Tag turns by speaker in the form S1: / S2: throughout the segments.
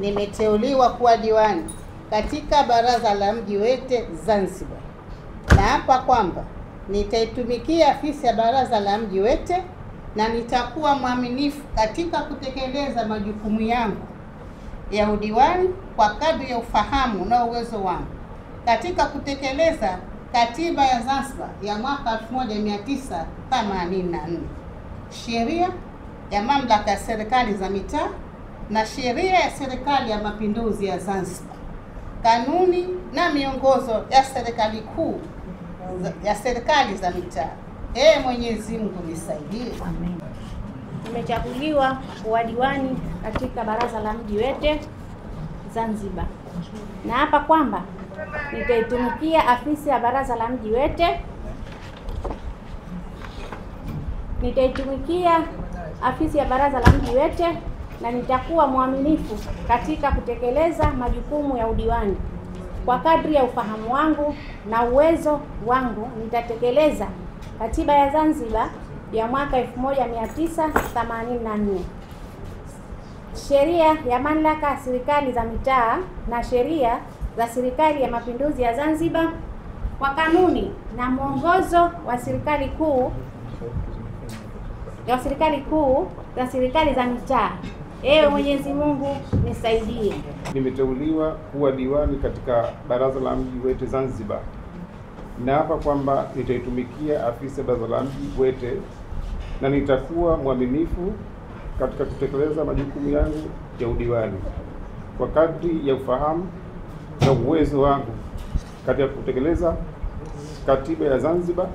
S1: Nimeteuliwa kuwa diwani katika Baraza la Mji Wete Zanzibar. Naapa kwamba nitaitumikia afisi ya Baraza la Mji Wete na nitakuwa mwaminifu katika kutekeleza majukumu yangu ya udiwani kwa kadri ya ufahamu na uwezo wangu katika kutekeleza Katiba ya Zanzibar ya mwaka 1984, sheria ya mamlaka ya serikali za mitaa na sheria ya serikali ya mapinduzi ya Zanzibar, kanuni na miongozo ya serikali kuu ya serikali za mitaa. Ee Mwenyezi Mungu nisaidie.
S2: Amen. Nimechaguliwa kuwa diwani katika Baraza la Mji Wete Zanzibar. Naapa kwamba nitaitumikia afisi ya Baraza la Mji Wete. Nitaitumikia afisi ya Baraza la Mji Wete na nitakuwa mwaminifu katika kutekeleza majukumu ya udiwani. Kwa kadri ya ufahamu wangu na uwezo wangu nitatekeleza Katiba ya Zanzibar ya mwaka 1984, sheria ya mamlaka ya serikali za mitaa na sheria za serikali ya mapinduzi ya Zanzibar, kwa kanuni na mwongozo wa serikali kuu za serikali za mitaa. Ewe Mwenyezi Mungu nisaidie.
S3: Nimeteuliwa kuwa diwani katika Baraza la Mji Wete Zanzibar. Naapa kwamba nitaitumikia afisi ya Baraza la Mji Wete na nitakuwa mwaminifu katika kutekeleza majukumu yangu ya udiwani kwa kadri ya ufahamu na uwezo wangu katika kutekeleza Katiba ya Zanzibar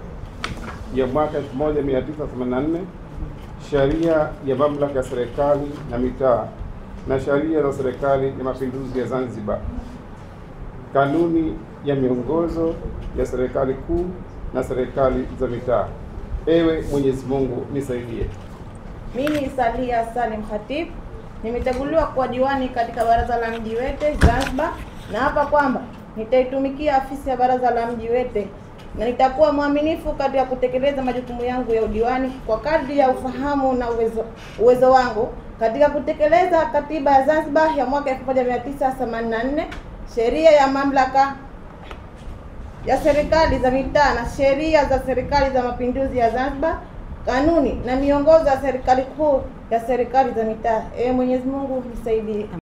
S3: ya mwaka 1984, sheria ya mamlaka ya serikali na mitaa na sheria za serikali ya mapinduzi ya Zanzibar, kanuni ya miongozo ya serikali kuu na serikali za mitaa. Ewe Mwenyezi Mungu nisaidie.
S4: Mimi Salia Salim Khatib nimechaguliwa kuwa diwani katika Baraza la Mji Wete Zanzibar. Naapa kwamba nitaitumikia afisi ya Baraza la Mji Wete na nitakuwa mwaminifu katika kutekeleza majukumu yangu ya udiwani kwa kadri ya ufahamu na uwezo wangu katika kutekeleza Katiba ya Zanzibar ya mwaka 1984, sheria ya mamlaka ya serikali za mitaa na sheria za serikali za mapinduzi ya Zanzibar, kanuni na miongozo ya serikali kuu ya serikali za mitaa. Ee Mwenyezi Mungu nisaidie.